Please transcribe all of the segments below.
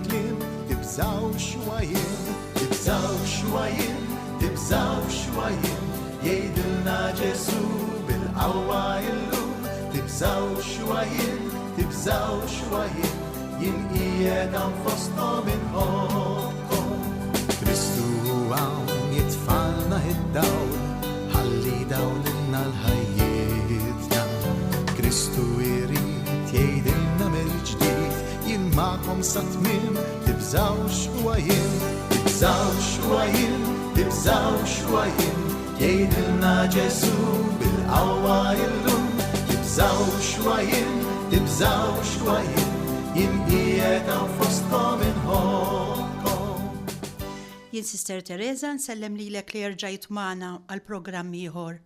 il-kliem, tibżgħux huwa jien, tibżgħux huwa jien, tibżgħux huwa jien, jgħidilna Ġesù bil-qawwa illum, tibżgħux huwa jien, tibżgħux huwa jien, jien qiegħed hawn fosthom inħobbkom. Kristu hawn jitfalna id-dawl, ħalli dawlilna l-ħajjitna. Kristu jrid jgħidilna mill-ġdid, jien magħkom sat-tmiem, tibżgħux huwa jien, tibżgħux huwa jien, tibżgħux huwa jien, jgħidilna Ġesù bil-qawwa illum, tibżgħux huwa jien, tibżgħux huwa jien, jien qiegħed hawn fostkom inħobbkom. Jien Sister Teresa nsellem lilek li erġajt magħna għal programm ieħor.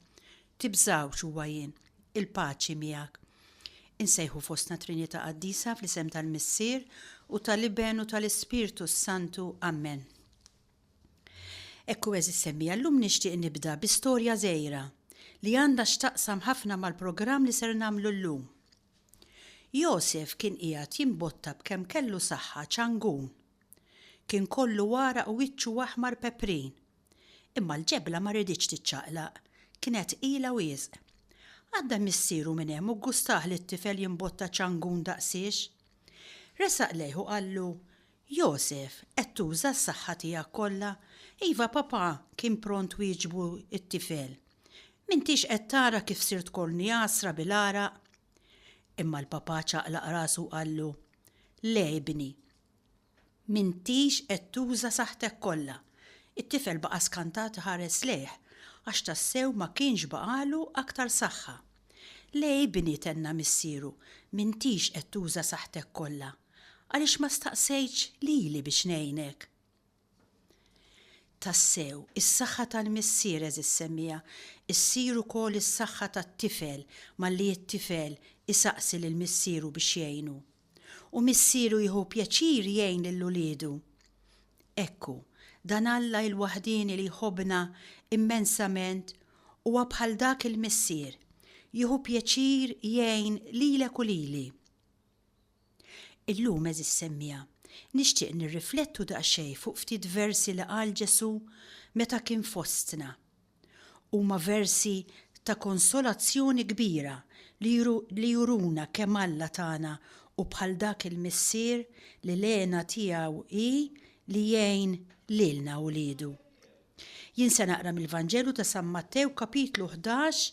Tibżgħux huwa jien. Il-paċi miegħek. Insejħu fostna Trinità Qaddisa fl-isem tal-Missier u tal-Iben u tal-Ispirtu s-Santu. Ammen. Ekku għeżież semmiegħa llum nixtieq nibda bi storja żgħira li għandha x'taqsam ħafna mal-programm li ser nagħmlu llum. Josef kien qiegħed jimbotta b'kemm kellu saħħa ċangun. Kien kollu għaraq u wiċċu aħmar peprin. Imma l-ġebla ma riditx tiċċaqlaq. Kienet tqila wisq. Għadda missieru minn hemm u ggustah li t-tifel jimbotta ċangun daqsiex. Resaq lejh u qallu, Josef, qed tuża s-saħħa tiegħek kollha? Iva, papà, kien pront wieġbu t-tifel. M'intix qed tara kif sirt kollni għasra bil-għaraq? Imma l-papà ċaqlaq rasu u qallu, Le, ibni. M'intix qed tuża saħħtek kollha. It-tifel baqa' skantat iħares lejh, għax tassew ma kienx baqagħlu aktar saħħa. Le ibni, tenna missieru, m'intix qed tuża saħħtek kollha. Għaliex ma staqsejtx lili biex ngħinek? Tassew, is-saħħa tal-missier, għeżież semmiegħa, issir ukoll is-saħħa tat-tifel malli t-tifel isaqsi lil missieru biex jgħinu. U missieru jieħu pjaċir jgħin lil uliedu. Hekk hu, dan Alla il-waħdieni li jħobbna immensament huwa bħal dak il-missier, jieħu pjaċir jgħin lilek u lili. Illum, għeżież semmiegħa, nixtieq nirriflettu daqsxejn fuq ftit versi li qal Ġesù meta kien fostna. Huma versi ta' konsolazzjoni kbira li li juruna kemm Alla tagħna hu bħal dak il-missier li l-hena tiegħu hi li jgħin lilna uliedu. Jien se naqra mill-Vanġelu ta' San Mattew kapitlu 11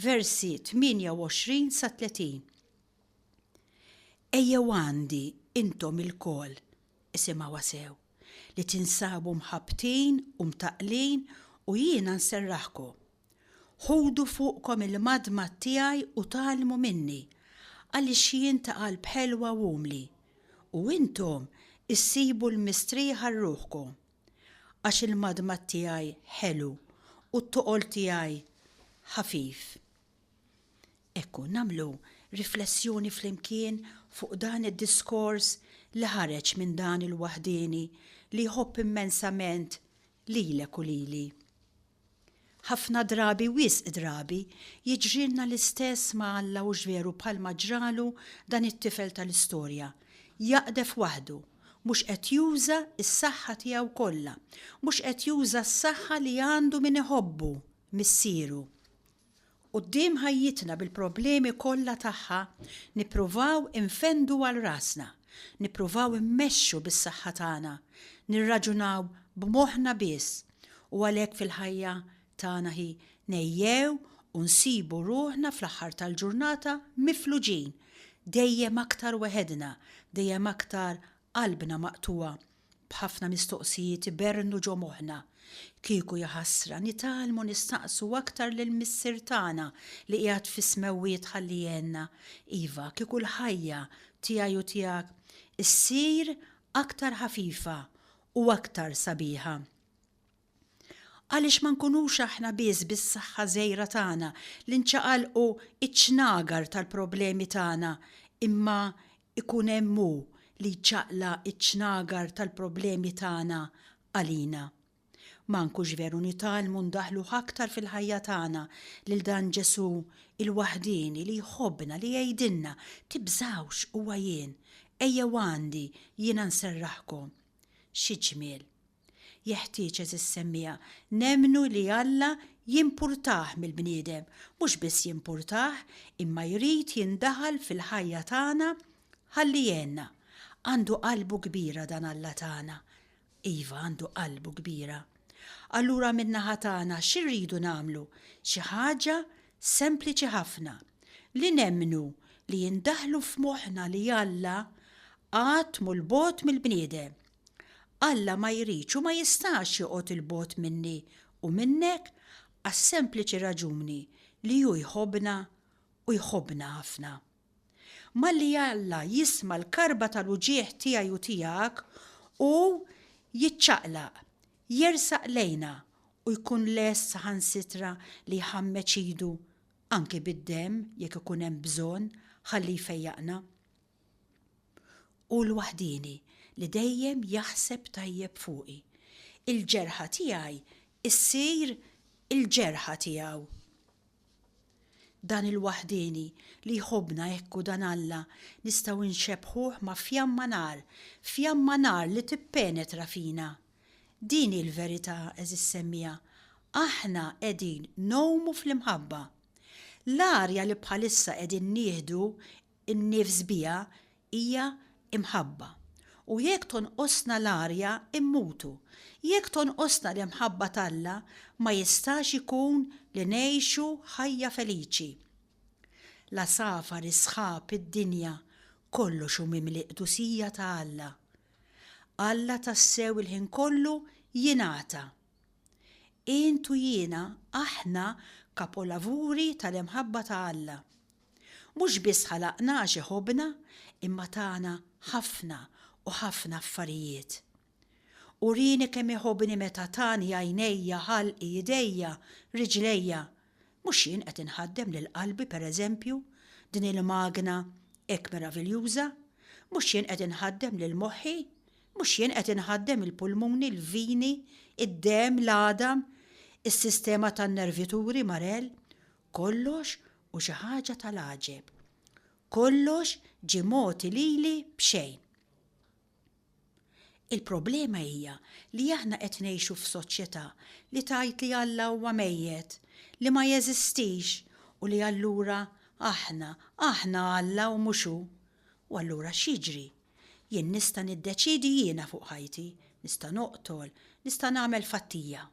versi 28 sa 30. Ejjew għandi intom ilkoll, isimgħuha sew, li tinsabu mħabbtin u mtaqqlin u jiena nserraħkom. Ħudu fuqkom il-madmad tiegħi u tgħallmu minni, għaliex jien ta' qalb ħelwa u umli, u intom issibu l-mistrieħ għal ruħkom. Għax il-madmad tiegħi ħelu u t-toqol tiegħi ħafif. Hekk hu, nagħmlu riflessjoni flimkien fuq dan id-diskors li ħareġ minn dan il-waħdieni li jħobb immensament lilek u lili. Ħafna drabi, wisq drabi, jiġrilna l-istess ma' Alla hux veru bħalma ġralu dan it-tifel tal-istorja, jaqdef waħdu, mhux qed juża s-saħħa tiegħu kollha, mhux qed juża s-saħħa li għandu min iħobbu, Missieru. Quddiem ħajjitna bil-problemi kollha tagħha, nippruvaw infendu għal rasna, nippruvaw immexxu bis-saħħa tagħna, nirraġunaw b'moħħna biss u għalhekk fil-ħajja tagħna hi ngħejjew u nsibu ruħna fl-aħħar tal-ġurnata mifluġin, dejjem aktar weħedna, dejjem aktar qalbna maqtugħa b'ħafna mistoqsijiet iberrnu ġo moħħna. Kieku jaħasra nitgħallmu nistaqsu aktar lill-Missier tagħna li qiegħed fis-smewwiet ħalli jgħinna. Iva, kieku l-ħajja tiegħi u tiegħek issir aktar ħafifa u aktar sabiħa. Għaliex ma nkunux aħna biss bis-saħħa żgħira tagħna li nċaqalqu ċ-ċnagar tal-problemi tagħna imma jkun hemm hu li jċaqlaq iċ-ċnagar tal-problemi tagħna għalina. Mank hux veru nitgħallmu ndaħħluh aktar fil-ħajja tagħna lil dan Ġesù il-waħdieni li jħobbna li jgħidilna, tibżgħux huwa jien. Ejjew għandi, jiena nserraħkom. Xi ġmiel! Jeħtieġ, għeżież semmiegħa, nemmnu li Alla jimpurtah mill-bniedem, mhux biss jimpurtah, imma jrid jindaħal fil-ħajja tagħna ħalli jgħinna. Għandu qalbu kbira dan Alla tagħna. Iva, għandu qalbu kbira. Allura min-naħa tagħna xi rridu nagħmlu? Xi ħaġa sempliċi ħafna, li nemmnu li jindaħlu f'moħħna li Alla qatt mhu 'l bogħod mill-bniedem. Alla ma jridx u ma jistax joqgħod 'il bogħod minni u minnek għas-sempliċi raġuni li hu jħobbna u jħobbna ħafna. Malli Alla jisma' l-karba tal-uġigħ tiegħi u tiegħek, hu jiċċaqlaq, jersaq lejna u jkun lest saħansitra li jħammeġ idu, anki bid-demm jekk ikun hemm bżonn, ħalli jfejjaqna. Hu l-waħdieni li dejjem jaħseb tajjeb fuqi. Il-ġerħa tiegħi ssir il-ġerħa tiegħu. Dan il-waħdieni li jħobbna hekk u dan Alla nistgħu nxebbħuh ma' fjamma nar, fjamma nar li tippenetra fina. Din hi l-verità għeżież semmiegħa, aħna qegħdin ngħumu fl-imħabba. L-arja li bħalissa qegħdin nieħdu n-nifs biha hija imħabba. U jekk tonqosna l-arja, immutu. Jekk tonqosna l-imħabba t'Alla, ma jistax ikun li ngħixu ħajja feliċi. L-għasafar, is-sħab, id-dinja, kollox hu mimli qdusija ta' Alla. Alla tassew il-ħin kollu jingħata. Int u jiena aħna kapolavuri tal-imħabba ta' Alla. Mhux biss ħalaqna għax iħobbna, imma tana ħafna u ħafna affarijiet. Urieni kemm iħobbni meta tani għajnejja, ħalqi, idejja, riġlejja. Mhux jien qed inħaddem lil qalbi, per eżempju, din il-magna hekk meraviljuża? Mhux jien qed inħaddem lil moħħi? Mhux jien qed inħaddem il-pulmuni, il-vini, id-demm, l-għadam, is-sistema tan-nervituri, Marel? Kollox hu xi ħaġa tal-għaġeb. Kollox ġie mogħti lili b'xejn. Il-problema hija li aħna qed ngħixu f'soċjetà li tgħid li Alla huwa mejjet, li ma jeżistix u li allura aħna, aħna Alla u mhux hu. U allura x'jiġri? Jien nista' niddeċiedi jiena fuq ħajti, nista' noqtol, nista' nagħmel fattija.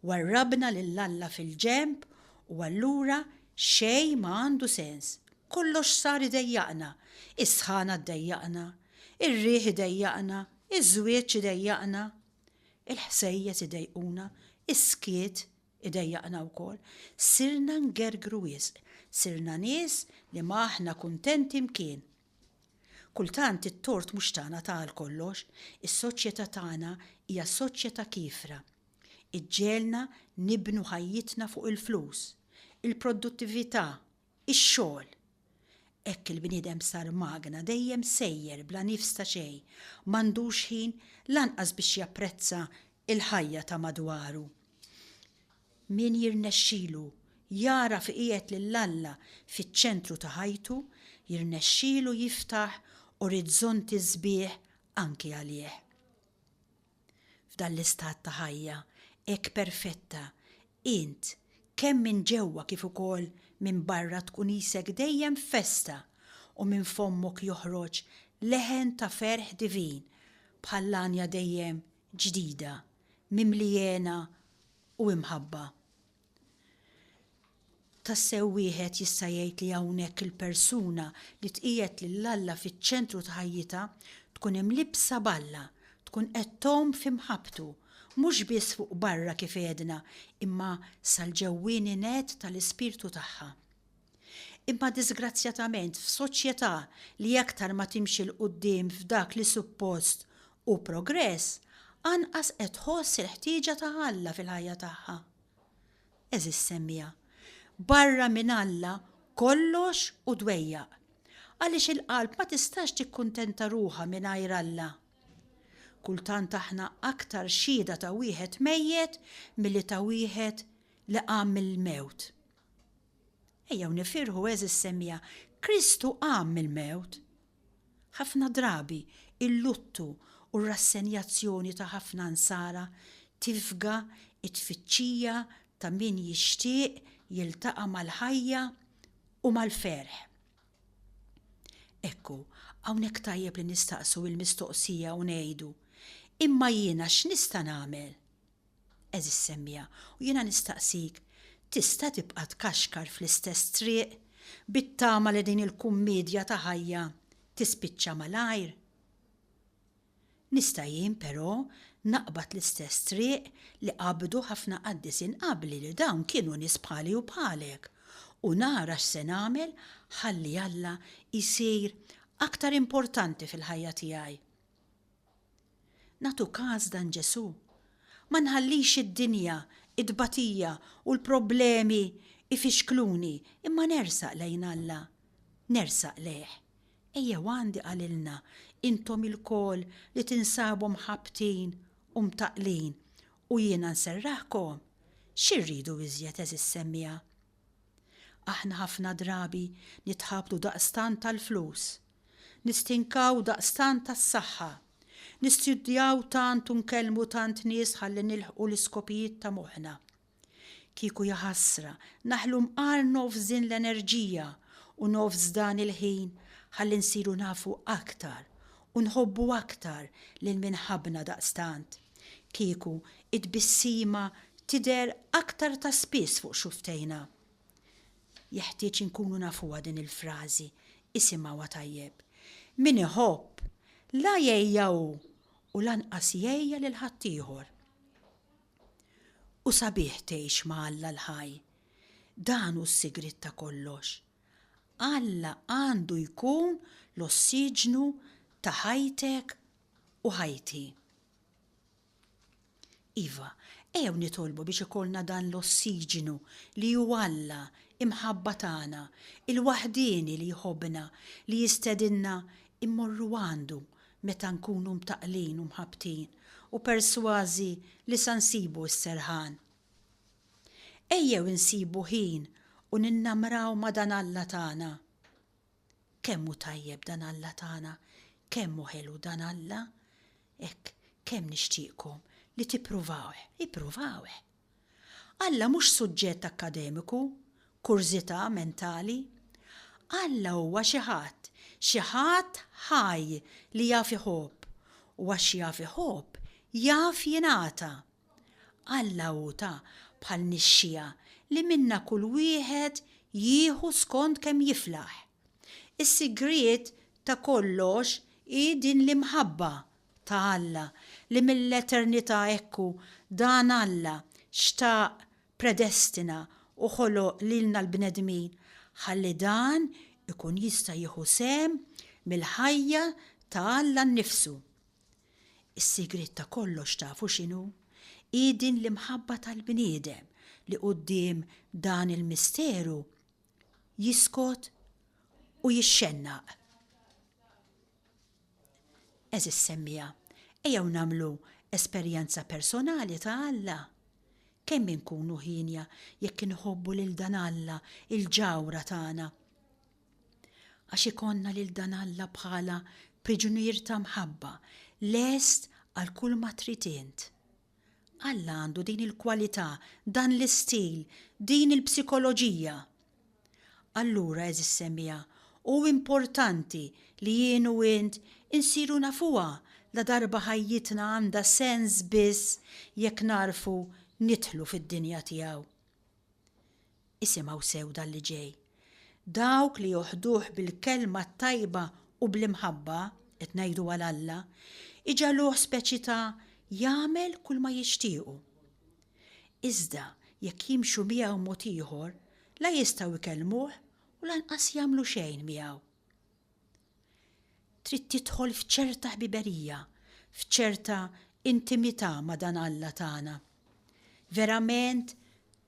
Warrabna lil Alla fil-ġenb u allura xejn ma għandu sens. Kollox sar idejjaqna. Is-sħana ddejjaqna, ir-riħ idejjaqna, iż-żwieġ idejjaqna, il-ħsejjes idejquna, is-skiet idejjaqna wkoll. Sirna ngergru wisq, sirna nies li ma aħna kuntenti mkien. Kultant it-tort mhux tagħna ta' għal kollox, is-soċjetà tagħna hija soċjetà kiefra. Iġġegħelna nibnu ħajjitna fuq il-flus, il-produttività, ix-xogħol. Hekk il-bniedem sar magna dejjem sejjer bla nifs ta' xejn, m'għandux ħin lanqas biex japprezza l-ħajja ta' madwaru. Min jirnexxilu jagħraf iqiegħed lil Alla fiċ-ċentru ta' ħajtu, jirnexxilu jiftaħ orizzonti sbieħ anki għalih. F'dan l-istat ta' ħajja hekk perfetta, int, kemm minn ġewwa kif ukoll minn barra tkun qisek dejjem f'festa u minn fommok joħroġ leħen ta' ferħ divin bħall-għanja dejjem ġdida, mimli hena u imħabba. Tassew wieħed jista' jgħid li hawnhekk il-persuna li tqiegħed lil Alla fiċ-ċentru ta' ħajjitha tkun imlibbsa b'Alla, tkun qed tgħum fi mħabbtu, mhux biss fuq barra kif għedna, imma sal-ġewwieni nett tal-ispirtu tagħha. Imma diżgrazzjatament f'soċjetà li aktar ma timxi 'l quddiem f'dak li suppost hu progress, anqas qed tħoss il-ħtieġa ta' Alla fil-ħajja tagħha. Għeżież semmiegħa, barra minn Alla kollox hu dwejjaq. Għaliex il-qalb ma tistax tikkuntenta ruħha mingħajr Alla. Kultant aħna aktar xhieda ta' wieħed mejjet milli ta' wieħed li qam mill-mewt. Ejjew nifirħu, għeżież semmiegħa, Kristu qam mill-mewt! Ħafna drabi il-luttu u r-rassenjazzjoni ta' ħafna Nsara tifga t-tfittxija ta' min jixtieq jiltaqa' mal-ħajja u mal-ferħ. Ekku, hawnhekk tajjeb li nistaqsu il-mistoqsija u ngħidu, Imma jiena x'nista' nagħmel? Għeżież semmiegħa, u jiena nistaqsik, tista' tibqa' tkaxkar fl-istess triq bit-tama li din il-kummiedja ta' ħajja tispiċċa malajr? Nista' jien, però, naqbad l-istess triq li qabdu ħafna qaddisin qabli li dawn kienu nies bħali u bħalek, u nara x'se nagħmel ħalli Alla jsir aktar importanti fil-ħajja tiegħi. Nagħtu kas dan Ġesù. Ma nħallix id-dinja, it-tbatija u l-problemi jfixkluni imma nersaq lejn Alla. Nersaq lejh. Ejjew għandi qalilna, intom ilkoll li tinsabu mħabbtin u mtaqqlin, u jiena nserraħkom. Xi rridu iżjed għeżież semmiegħa? Aħna ħafna drabi nitħabtu daqstant għall-flus. Nistinkaw daqstant għas-saħħa. Nistudjaw tant u nkellmu tant nies ħalli nilħqu l-iskopijiet ta' moħħna. Kieku jaħasra naħlu mqar nofs din l-enerġija u nofs dan il-ħin ħalli nsiru nafu aktar u nħobbu aktar lil min ħabbna daqstant. Kieku t-tbissima tidher aktar ta' spiss fuq xufftejna. Jeħtieġ inkunu nafuha din il-frażi, isimgħuha tajjeb. Min iħobb, la jgħejja hu u lanqas jgħejja lil ħaddieħor. U sabiħ tgħix ma' Alla l-ħaj. Dan hu s-sigriet ta' kollox. Alla għandu jkun l-ossiġnu ta' ħajtek u ħajti. Iva, ejjew nitolbu biex ikollna dan l-ossiġnu li hu Alla, imħabba tagħna, il-waħdieni li jħobbna, li jistedinna immorru għandu meta nkunu mtaqqlin u mħabbtin u persważi li sa nsibu s-serħan. Ejjew insibu ħin u ninnamraw ma' dan Alla tagħna. Kemm hu tajjeb dan Alla tagħna, kemm hu ħelu dan Alla! Hekk kemm nixtieqkom li tippruvawh, ippruvawh! Alla mhux suġġett akkademiku, kurżità mentali. Alla huwa xi ħadd, xi ħadd ħaj li jaf iħobb, u għax jaf iħobb, jaf jingħata. Alla hu ta' bħal nixxiegħa li minnha kull wieħed jieħu skont kemm jiflaħ. Is-sigriet ta' kollox hi din l-imħabba ta' Alla li mill-eternità hekk hu dan Alla xtaq, predestina u ħoloq lilna l-bnedmin ħalli dan ikun jista' jieħu sehem mill-ħajja ta' Alla nnifsu. Is-sigriet ta' kollox tafu x'inhu? Hi din l-imħabba tal-bniedem li quddiem dan il-misteru jiskot u jixxennaq. Għeżież semmiegħa, ejjew nagħmlu esperjenza personali ta' Alla. Kemm inkunu hienja jekk inħobbu lil dan Alla, il-ġawhra tagħna. Għax ikollna lil dan Alla bħala priġunier ta' mħabba, lest għal kull ma trid int. Alla għandu din il-kwalità, dan l-istil, din il-psikoloġija. Allura, għeżież semmiegħa, hu importanti li jien u int insiru nafuha ladarba ħajjitna għandha sens biss jekk nagħrfu nidħlu fid-dinja tiegħu. Isimgħu sew dan li ġej. Dawk li joħduh bil-kelma t-tajba u bl-imħabba, qed ngħidu għal Alla, iġagħluh speċi ta' jagħmel kulma jixtiequ. Iżda jekk jimxu miegħu mod ieħor, la jistgħu jkellmuh u lanqas jagħmlu xejn miegħu. Trid tidħol f'ċerta ħbiberija, f'ċerta intimità ma' dan Alla tagħna. Verament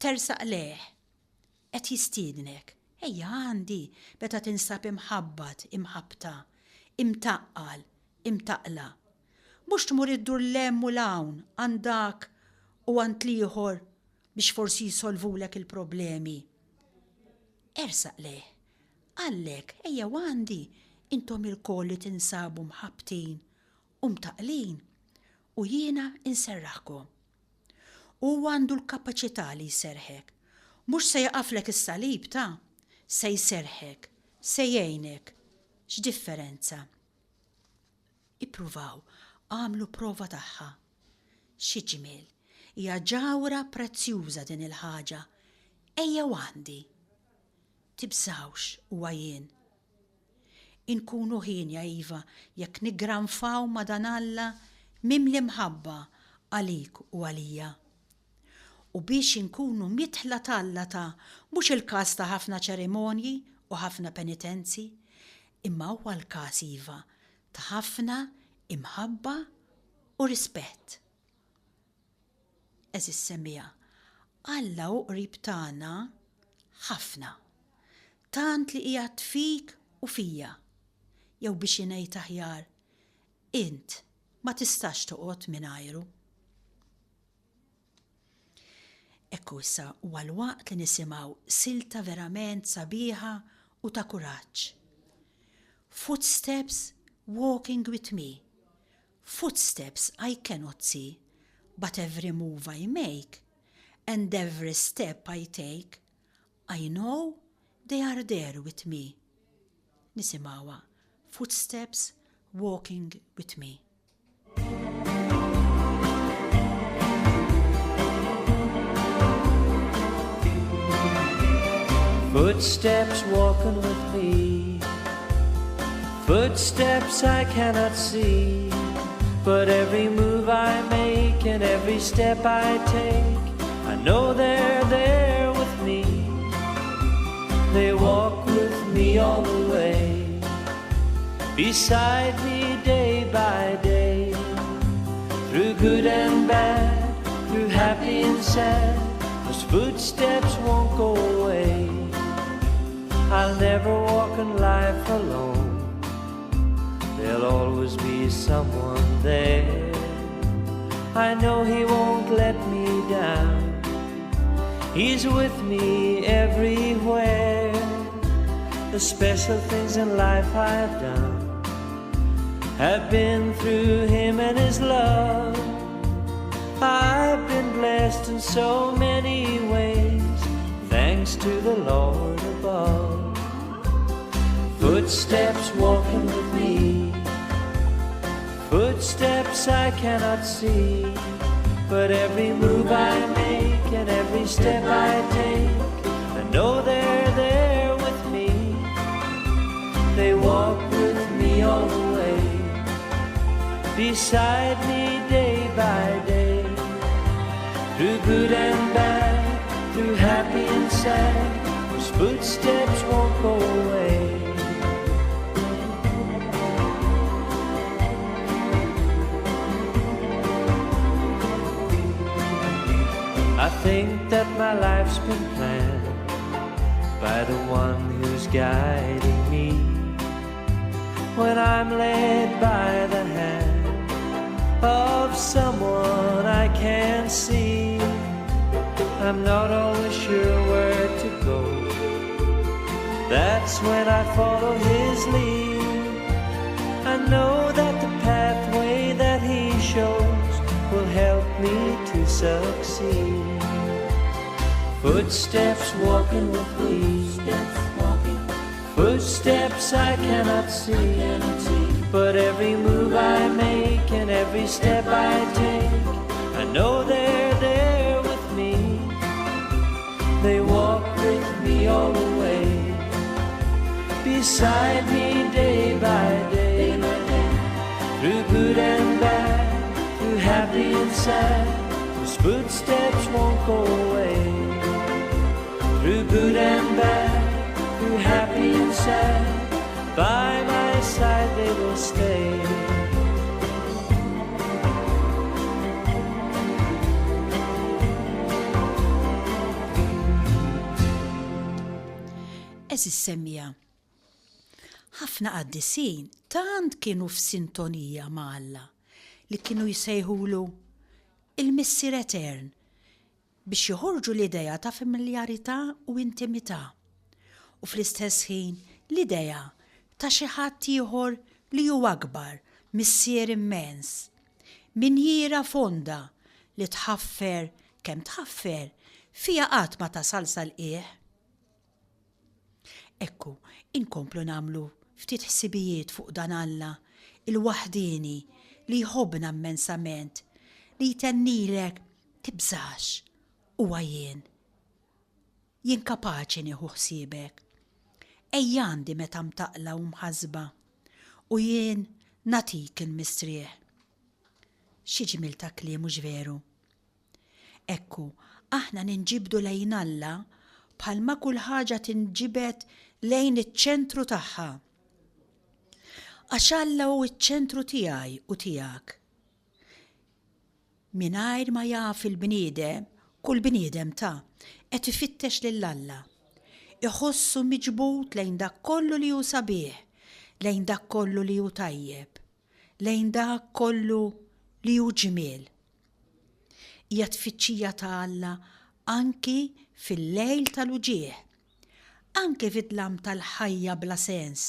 tersaq lejh. Qed jistiednek, ejja għandi meta tinsab imħabbat, imħabbta, imtaqqal, imtaqqla. Mhux tmur iddur 'l hemm u 'l hawn għand dak u għand l-ieħor biex forsi jsolvulek il-problemi. Ersaq lejh. Qallek, ejjew għandi. intom ilkoll li tinsabu mħabbtin u mtaqqlin, u jiena nserraħkom. Hu għandu l-kapaċità li jserrħek. Mhux se jaqaflek is-salib, ta! Se jserrħek, se jgħinek. X'differenza! Ippruvaw, agħmlu prova tagħha. Xi ġmiel! Hija ġawhra prezzjuża din il-ħaġa. Ejjew għandi! Tibżgħux, huwa jien. Inkunu hienja, iva, jekk niggranfaw ma' dan Alla mimli mħabba għalik u għalija. U biex inkunu midħla t'Alla ta' mhux il-każ ta' ħafna ċerimonji u ħafna penitenzi, imma huwa l-każ, iva, ta' ħafna imħabba u rispett. Għeżież semmiegħa, Alla hu qrib tagħna ħafna. Tant li qiegħed fik u fija. Jew biex ingħid aħjar, int ma tistax toqgħod mingħajru. Ekku issa huwa l-waqt li nisimgħu silta verament sabiħa u ta' kuraġġ. Footsteps walking with me. Footsteps I cannot see, but every move I make and every step I take, I know they are there with me. Nisimgħuha Footsteps Walking With Me. Footsteps walking with me Footsteps I cannot see But every move I make and every step I take I know they're there with me They walk with me all the way Beside me day by day Through good and bad, through happy and sad Those footsteps won't go away I'll never walk in life alone There'll always be someone there I know he won't let me down He's with me everywhere The special things in life I've done Have been through him and his love I've been blessed in so many ways Thanks to the Lord above Footsteps walking with me Footsteps I cannot see But every move I make and every step I take I know they're there with me They walk with me all the way Beside me day by day Through good and bad, through happy and sad Those footsteps won't go away I think that my life's been planned By the one who's guiding me When I'm led by the hand Of someone I can't see I'm not always sure where to go That's when I follow his lead I know that the pathway that he shows Will help me to succeed Footsteps walking with me Footsteps I cannot see But every move I make and every step I take I know they're there with me They walk with me all the way Beside me day by day Through good and bad, through happy and sad Those footsteps won't go away Through good and bad, through happy and sad By my side they will stay Għeżież semmiegħa, ħafna qaddisin tant kienu f'sintonija ma' Alla li kienu jsejħulu il-Missier Etern biex joħorġu l-idea ta' familjarità u intimità, u fl-istess ħin l-idea ta' xi ħadd ieħor li hu akbar, Missier immens. Minjiera fonda li tħaffer kemm tħaffer, fiha qatt ma tasal sal-qiegħ. Ekku, inkomplu nagħmlu ftit ħsibijiet fuq dan Alla, il-waħdieni, li jħobbna immensament, li jtennilek, Tibżax, huwa jien. Jien kapaċi nieħu ħsiebek. Ejja għandi meta mtaqqla u mħassba, u jien nagħtik il-mistrieħ. Xi ġmiel ta' kliem hux veru? Ekku, aħna ninġibdu lejn Alla bħalma kull ħaġa tinġibed lejn iċ-ċentru tagħha. Għax Alla hu ċ-ċentru tiegħi u tiegħek. Mingħajr ma jaf il-bniedem, kull bniedem ta', qed ifittex lil Alla. Iħossu miġbud lejn dak kollu li hu sabiħ, lejn dak kollu li hu tajjeb. lejn dak kollu li hu ġmiel. Hija tfittxija ta' Alla anki fil-lejl tal-uġigħ, anki fid-dlam tal-ħajja bla sens,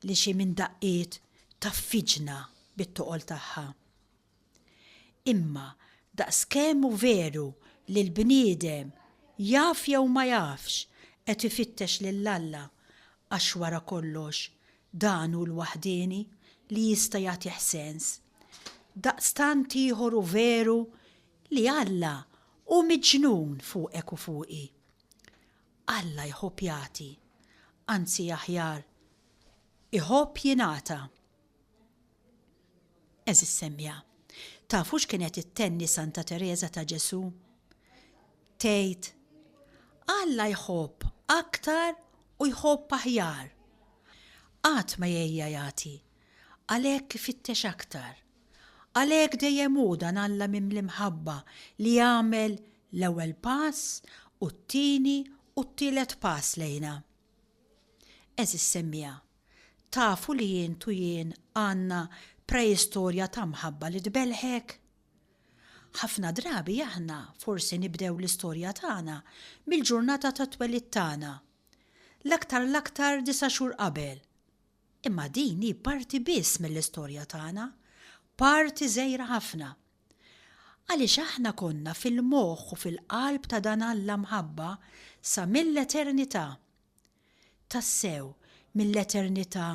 li xi minn daqqiet tgħaffiġna bit-toqol tagħha. Imma daqskemm hu veru li l-bniedem, jaf jew ma jafx, qed ifittex lil Alla għax wara kollox dan hu l-waħdieni li jista' jagħtih sens, daqstant ieħor hu veru li Alla hu miġnun fuqek u fuqi. Alla jħobb jagħti, anzi aħjar, iħobb jingħata. Għeżież semmiegħa, tafu x'kienet ittenni Santa Tereża ta' Ġesù? Tgħid, Alla jħobb aktar u jħobb aħjar. Qatt ma jgħejja jagħti, għalhekk ifittex aktar. Għalhekk dejjem hu dan Alla mimli mħabba li jagħmel l-ewwel pass u t-tieni u t-tielet pass lejna. Għeżież semmiegħa, Tafu li int u jien għandna preistorja ta' mħabba li tbellħek? Ħafna drabi aħna forsi nibdew l-istorja tagħna mill-ġurnata tat-twelid tagħna, l-aktar l-aktar disa' xhur qabel. Imma din hi parti biss mill-istorja tagħna, parti żgħira ħafna. Għaliex aħna konna fil-moħħ u fil-qalb ta' dan Alla mħabba sa mill-eternità. Tassew, mill-eternità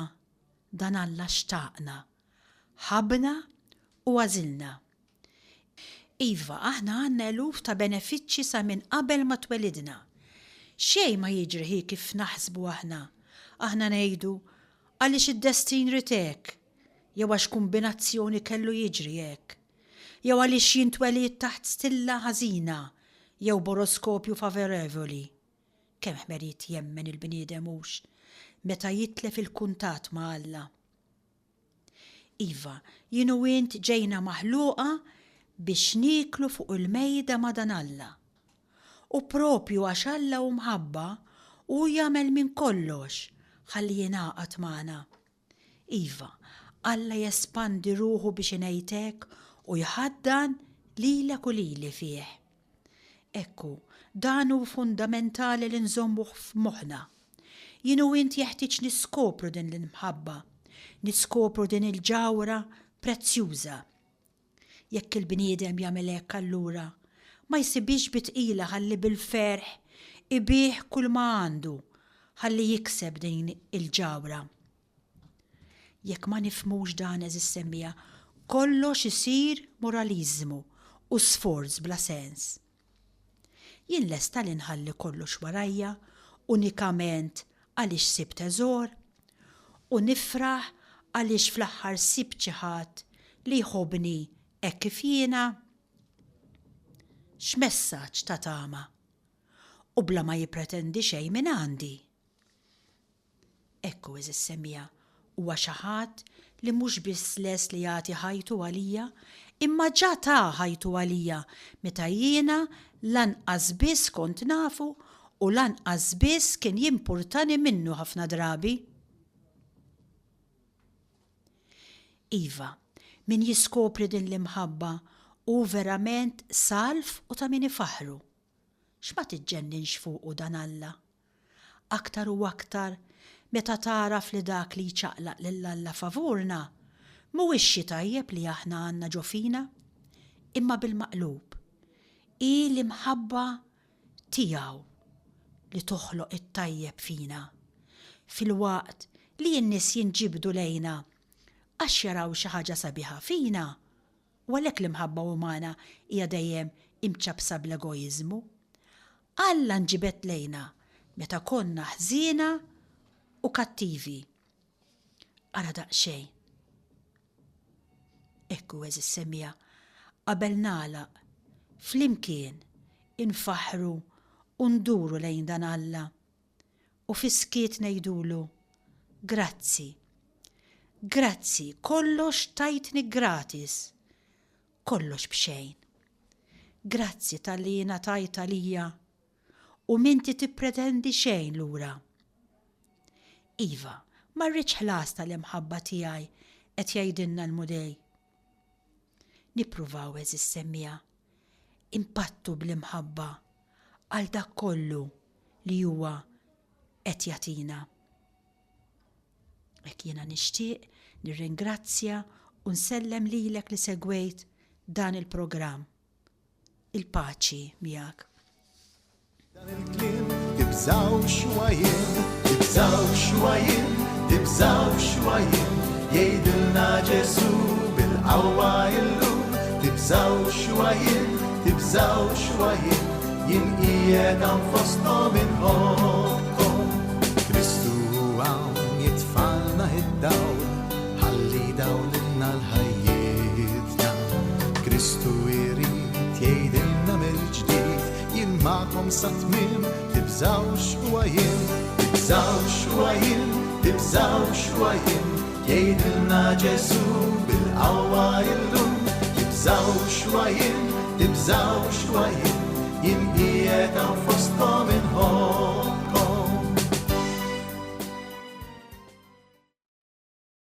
dan Alla xtaqna, ħabbna u għażilna. Iva, aħna għandna eluf ta' benefiċċji sa minn qabel ma twelidna. Xejn ma jiġri hi kif naħsbu aħna. Aħna ngħidu, għaliex id-destin ried hekk, jew għax kumbinazzjoni kellu jiġri hekk, jew għaliex jien twelidt taħt stilla ħażina jew b'oroskopju favorevoli. Kemm ħmerijiet jemmen il-bniedem hux, meta jitlef il-kuntatt ma' Alla. Iva, jien u int ġejna maħluqa biex nieklu fuq il-mejda ma' dan Alla. U proprju għax Alla hu mħabba, hu jagħmel minn kollox ħalli jingħaqad magħna. Iva, Alla jespandi ruħu biex ingħid hekk u jħaddan lilek u lili fih. Ekku, dan hu fundamentali li nżommuh f'moħħna. Jien u int jeħtieġ niskopru din l-imħabba, niskopru din il-ġawhra prezzjuża. Jekk il-bniedem jagħmel hekk allura ma jsibhiex bi tqila ħalli bil-ferħ ibigħ kulma għandu ħalli jikseb din il-ġawhra. Jekk ma nifhmux dan għeżież semmiegħa, kollox isir moraliżmu u sforz bla sens. Jien lesta li nħalli kollox warajja unikament għaliex sibt teżor? U nifraħ għaliex fl-aħħar sibt xi ħadd li jħobbni hekk kif jiena? X'messaġġ ta' tama! U bla ma jippretendi xejn mingħandi. Hekk hu, għeżież semmiegħa, huwa xi ħadd li mhux biss lest li jagħti ħajtu għalija, imma ġa ta ħajtu għalija meta jiena lanqas biss kont nafu u lanqas biss kien jimpurtani minnu ħafna drabi. Iva, min jiskopri din l-imħabba hu verament salv u ta' min ifaħħru. X'ma tiġġenninx fuqu dan Alla? Aktar u aktar. meta tagħraf li dak li jċaqlaq lil Alla favurna mhuwiex xi tajjeb li aħna għandna ġo fina, imma bil-maqlub, hi l-imħabba tiegħu li toħloq it-tajjeb fina, filwaqt li n-nies jinġibdu lejna għax jaraw xi ħaġa sabiħa fina, u għalhekk l-imħabba umana hija dejjem imċappsa bl-egoiżmu. Alla nġibed lejna meta konna ħżiena u kattivi. Ara daqsxejn. Hekk hu għeżież semmiegħa, qabel nagħlaq, flimkien infaħħru u nduru lejn dan Alla u fis-skiet ngħidulu, Grazzi. Grazzi, kollox tajtni gratis, kollox b'xejn. Grazzi talli ingħatajt għalija u m'inti tippretendi xejn lura. Iva, ma rridx ħlas tal-imħabba tiegħi qed jgħidilna l-Mulej. Nippruvaw għeżież semmiegħa, inpattu bl-imħabba għal dak kollu li huwa qed jagħtina. Hekk jiena nixtieq nirringrazzja u nsellem lilek li segwejt dan il-programm. Il-paċi miegħek. Dan il-kliem tibżgħux huwa jien, tibżgħux huwa jien, tibżgħux huwa jien, jgħidilna Ġesù bil-qawwa illum, tibżgħux huwa jien, tibżgħux huwa jien, jien qiegħed hawn fosthom inħobbkom. Kristu hawn jitfalna id-dawl, ħalli dawlilna l-ħajjitna. Kristu jrid jgħidilna mill-ġdid, jien magħkom sat-tmiem, tibżgħux huwa jien, tibżgħux huwa jien, tibżgħux huwa jien, jgħidilna Ġesù bil-qawwa illum, tibżgħux huwa jien, tibżgħux huwa jien, jien qiegħed hawn.